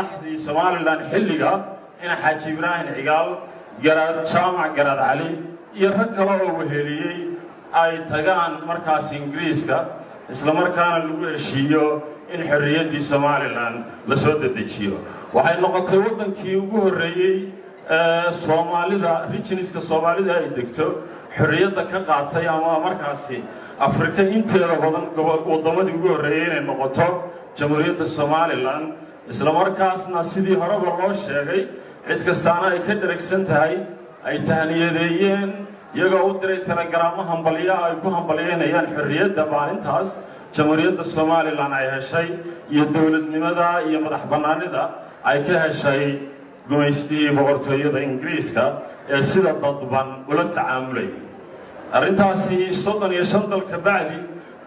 Madaxdii Somaliland xilliga in Xaaji Ibraahim Cigaal, Garaad Jaamac Garaad Cali iyo rag kale oo weheliyey ay tagaan markaas Ingiriiska, isla markaana lagu heshiiyo in xorriyaddii Somaliland la soo dedejiyo. Waxay noqotay waddankii ugu horreeyey ee Soomaalida, regionska Soomaalida ay degto, xorriyadda ka qaatay, ama markaasi Afrika inteeda badan waddamadii ugu horreeyey inay noqoto Jamhuuriyadda Somaliland. Isla markaasna, sidii horeba loo sheegay, cid kastaana ay ka dheragsan tahay, ay tahniyadeeyeen iyagoo u diray telegaraamo hambalya ay ku hambalyaynayaan xorriyadda maalintaas Jamhuuriyadda Somaliland ay heshay iyo dowladnimada iyo madax bannaanida ay ka heshay gumaystihii Boqortooyada Ingiriiska ee sida dadban ula tacaamulayay. Arrintaasi 35 dal ka bacdi,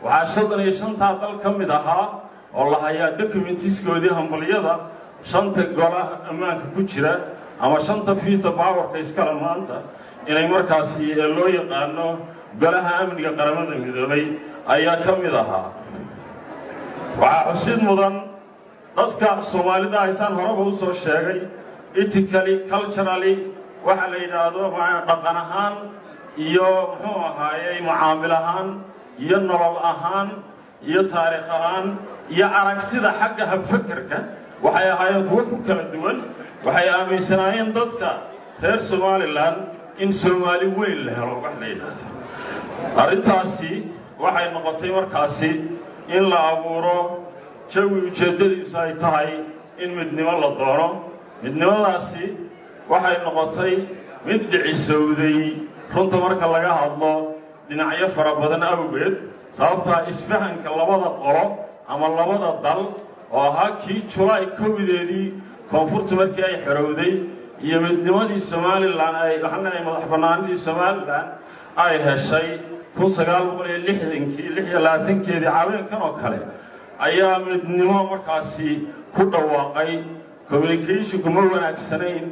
waxaa 35-taa dal ka mid ahaa oo la hayaa documentiskoodii hambalyada shanta Golaha Ammaanka ku jira ama shanta veto powerka iskale maanta inay markaasi ee loo yaqaano Golaha Amniga Qaramada Midoobay ayaa ka mid ahaa. Waxaa xusid mudan, dadka Soomaalida haysaan horeba u soo sheegay, ethnically, culturally, waxa la yidhaahdo dhaqan ahaan iyo muxuu ahaayey mucaamil ahaan iyo nolol ahaan iyo taariikh ahaan iyo aragtida xagga habfekerka, waxay ahaayeen kuwo ku kala duwan. Waxay aaminsanaayeen dadka reer Somaliland in Soomaali weyn la helo wax la yidhaahdo. Arrintaasi waxay noqotay markaasi in la abuuro jawi ujeeddadiisu ay tahay in midnimo la doono. Midnimadaasi waxay noqotay mid dhicisowday, runta marka laga hadlo, dhinacyo fara badan awgeed, sababtaa isfahanka labada qolo ama labada dal oo ahaa kii Julaay 1-deedii koonfurta markii ay xorowday iyo midnimadii Somaliland ay, waxaan leeyahay, madax bannaanidii Somaliland ay heshay 1960-kii 26-keedii habeenkan oo kale ayaa midnimo markaasi ku dhawaaqay. Communicationku ma wanaagsanayn.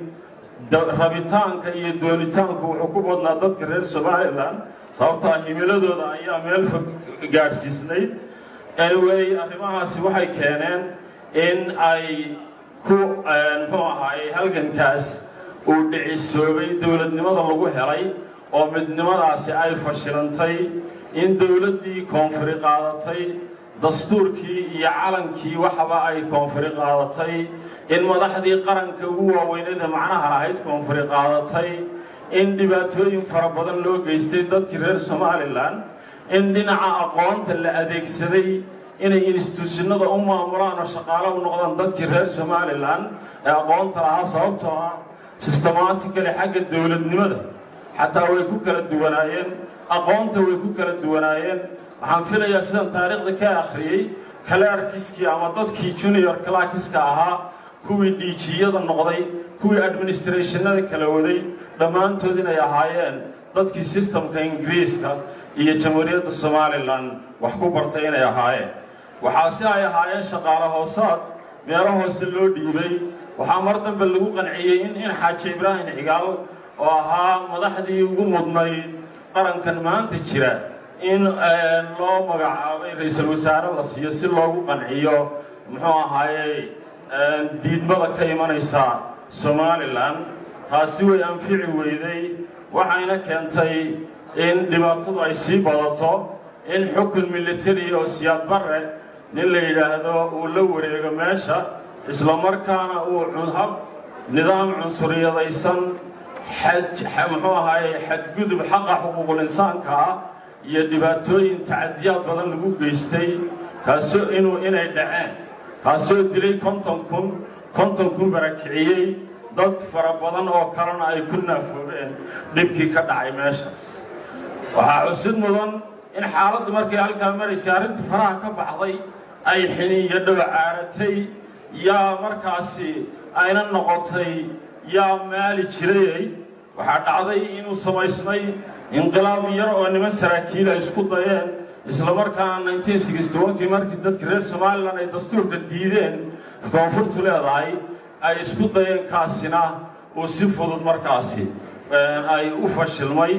Rabitaanka iyo doonitaanku wuxuu ku badnaa dadka reer Somaliland, sababtaa himiladooda ayaa meel fog gaadhsiisnayd. Anyway, arrimahaasi waxay keeneen in ay ku muxuu ahaayey halgankaas uu dhicisoobay dowladnimada lagu helay oo midnimadaasi ay fashilantay, in dowladdii koonfuri qaadatay dastuurkii iyo calankii, waxaba ay koonfuri qaadatay, in madaxdii qaranka ugu waaweyneed ee macnaha lahayd koonfuri qaadatay, in dhibaatooyin fara badan loo geystay dadkii reer Somaliland, in dhinaca aqoonta la adeegsaday inay institutionada u maamulaan oo shaqaale u noqdaan dadkii reer Somaliland ee aqoonta lahaa, sababtoo ah systematically xagga dowladnimada xataa way ku kala duwanaayeen, aqoonta way ku kala duwanaayeen. Waxaan filayaa, sidaan taariikhda ka akhriyey, clerkskii ama dadkii junior clerkska ahaa, kuwii DG-yada noqday, kuwii administrationada kala waday, dhammaantood inay ahaayeen dadkii systemka Ingiriiska iyo Jamhuuriyadda Somaliland wax ku bartay inay ahaayeen. Waxaa si ay ahaayeen shaqaale hoosaad meelo hoose loo dhiibay. Waxaa mar dambe lagu qanciyey in Xaaji Ibraahim Cigaal oo ahaa madaxdii ugu mudnayd qarankan maanta jira in loo magacaabay ra-iisul wasaare la siiyo si loogu qanciyo muxuu ahaayey diidmada ka imanaysa Somaliland. Taasi way anfici weyday, waxayna keentay in dhibaatadu ay sii badato, in xukun military oo Siyaad Barre nin la yidhaahdo uu la wareego meesha, isla markaana uu hab nidaam cunsuriyadaysan, muxuu ahaayey, xadgudub xaqa xuquuqul insaanka ah iyo dhibaatooyin tacadiyaad badan lagu geystay, kaasoo inuu inay dhaceen, kaasoo dilay 50,000, 50,000 barakiciyey, dad fara badan oo kalena ay ku naafoobeen dhibkii ka dhacay meeshaas. Waxaa xusid mudan in xaaladdu markay halkaa maraysay, arrintu faraha ka baxday, ay xiniyo dhow caaratay, yaa markaasi ayna noqotay yaa maali jirayay. Waxaa dhacday inuu samaysmay inqilaab yar oo niman saraakiil ay isku dayeen, isla markaana 1961-kii markii dadka reer Somaliland ay dastuurka diideen koonfurtu leedahay ay isku dayeen, kaasina uu si fudud markaasi ay u fashilmay.